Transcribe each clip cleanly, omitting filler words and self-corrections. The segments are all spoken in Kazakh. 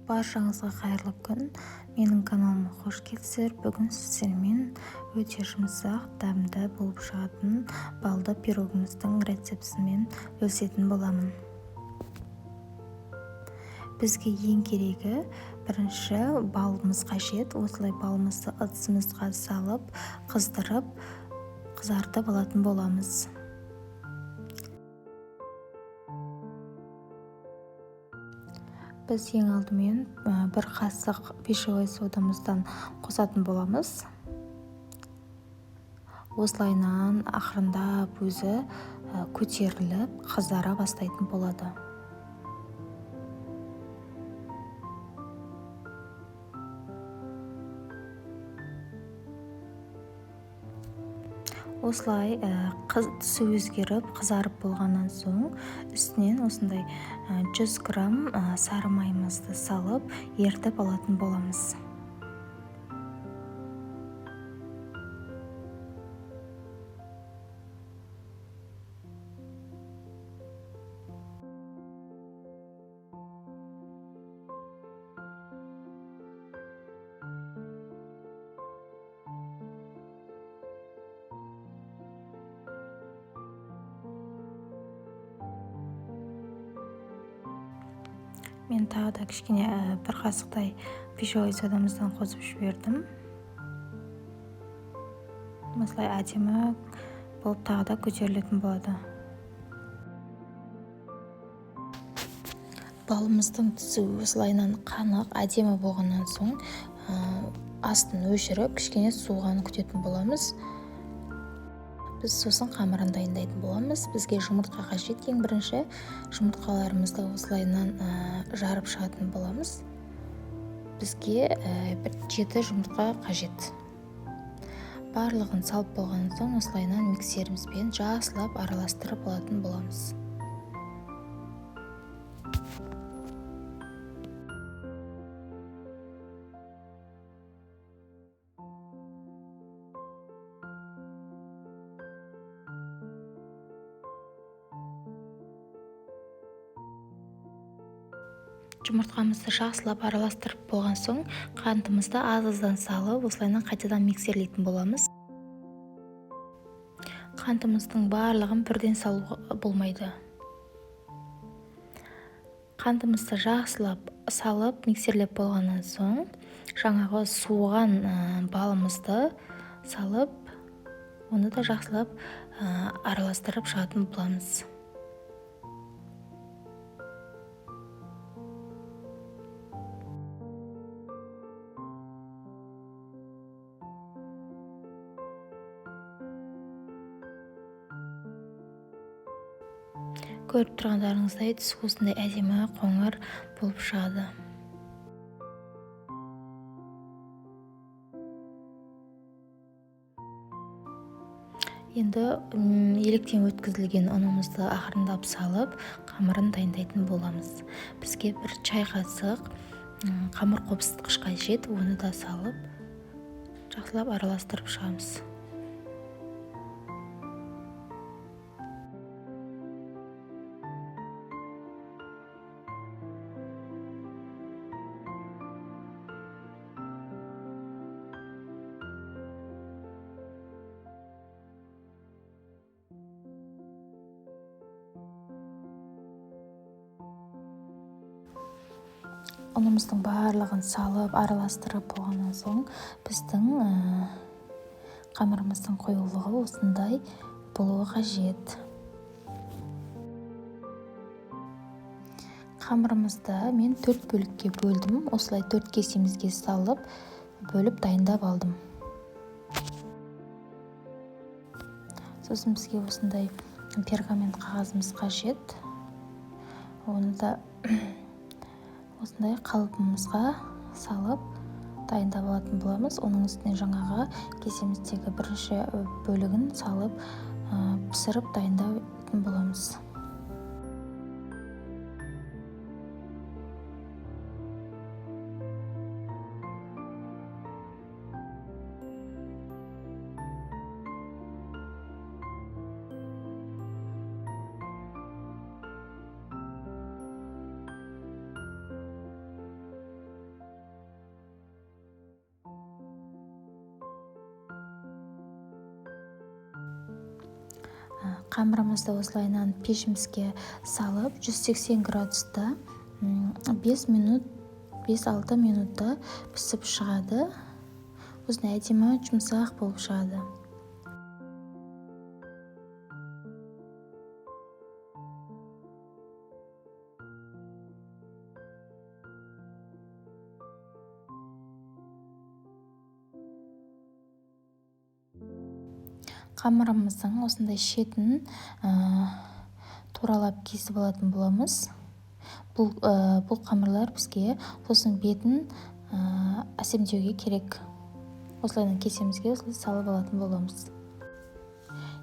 Баршаңызға қайырлы күн. Менің каналыма қош келдіңіздер. Бүгін сіздермен өте жұмсақ, дәмді болып шығатын балды пирогымыздың рецептісімен бөлісетін боламын. Бізге ең керегі бірінші балымыз қажет. Осылай балымызды ыдысымызға салып, қыздырып, қызартып алатын боламыз. Біз ең алдымен бір қасық пищевой содамыздан қосатын боламыз. Осылайынан ақырындап өзі көтеріліп, қызара бастайтын болады. Осылай түсі өзгеріп, қызарып болғаннан соң үстінен осындай 100 грамм сары майымызды салып, ерітіп алатын боламыз. Мен тағы да кішкене бір қасықтай пищевой содамыздан қосып жібердім. Осылай әдемі болып тағы да көтерілетін болады. Балымыздың түсі осылайынан қанық, әдемі болғаннан соң астын өшіріп, кішкене суығанын күтетін боламыз. Біз сосын қамырын дайындайтын боламыз. Бізге жұмыртқа қажет. Ең бірінші жұмыртқаларымызды осылайынан жарып шығатын боламыз. Бізге бір 7 жұмыртқа қажет. Барлығын салып болған соң осылайынан миксерімізбен жақсылап араластырып алатын боламыз. Жұмыртқамызды жақсылап араластырып болған соң қантымызды аз-аздан салып, осылайынан қайтадан миксерлейтін боламыз. Қантымыздың барлығын бірден салуға болмайды. Қантымызды жақсылап салып, миксерлеп болғаннан соң жаңағы суыған балымызды салып, оны да жақсылап араластырып шығатын боламыз. Көріп тұрғандарыңыздай түсі осындай әдемі қоңыр болып шығады. Енді електен өткізілген ұнымызды ақырындап салып, қамырын дайындайтын боламыз. Бізге бір чай қасық қамыр қопсытқыш қажет, оны да салып, жақсылап араластырып шығамыз. Ұнымыздың барлығын салып, араластырып болғаннан соң біздің қамырымыздың қоюлығы осындай болуы қажет. Қамырымызды мен 4 бөлікке бөлдім. Осылай 4 кесемізге салып, бөліп дайындап алдым. Сосын бізге осындай пергамент қағазымыз қажет. Оны да осындай қалыбымызға салып дайындап алатын боламыз. Оның үстіне жаңағы кесеміздегі бірінші бөлігін салып, пісіріп дайындайтын боламыз. Қамырымызды осылайынан пешімізге салып, 180 градуста 5 минут, 5-6 минутта пісіп шығады. Осындай әдемі жұмсақ болып шығады. Қамырымыздың осындай шетін туралап кесіп алатын боламыз. Бұл қамырлар бізге сосын бетін әсемдеуге керек. Осылайдан кесемізге осылай салып алатын боламыз.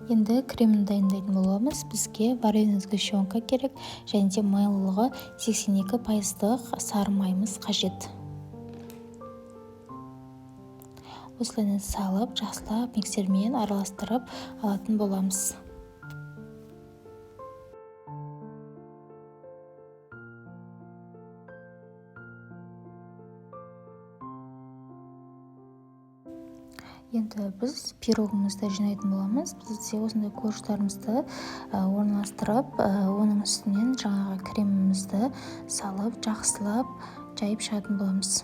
Енді кремін дайындайтын боламыз. Бізге вареный сгущенка керек және де майлылығы 82% сары майымыз қажет. Осылайдан салып, жақсылап миксермен араластырып алатын боламыз. Енді біз пирогымызды жинайтын боламыз. Бізде осындай коржтарымызды орналастырып, оның үстінен жаңағы кремімізді салып, жақсылап жайып шығатын боламыз.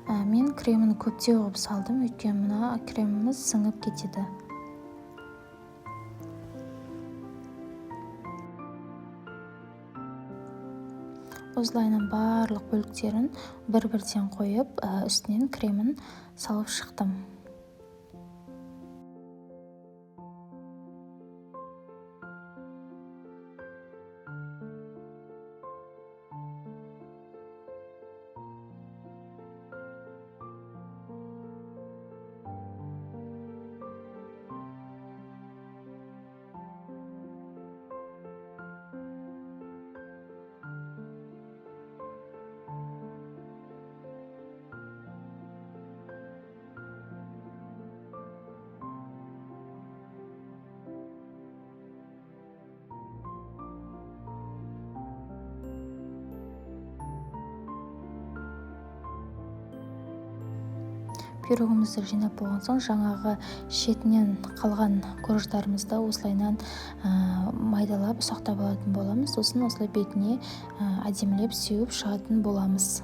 Мен кремін көптеу қылып салдым, өйткені мына креміміз сіңіп кетеді. Осылайынан барлық бөліктерін бір-бірден қойып, үстінен кремін салып шықтым. Пирогымызды жинап болған соң жаңағы шетінен қалған коржтарымызды осылайынан майдалап ұсақтап алатын боламыз. Сосын осылай бетіне әдемілеп сеуіп шығатын боламыз.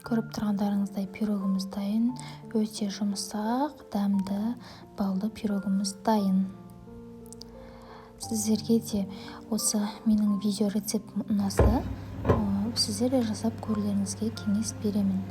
Көріп тұрғандарыңыздай пирогымыз дайын. Өте жұмсақ, дәмді, балды пирогымыз дайын. Сіздерге де осы менің видео рецептім ұнаса, сіздер де жасап көрулеріңізге кеңес беремін.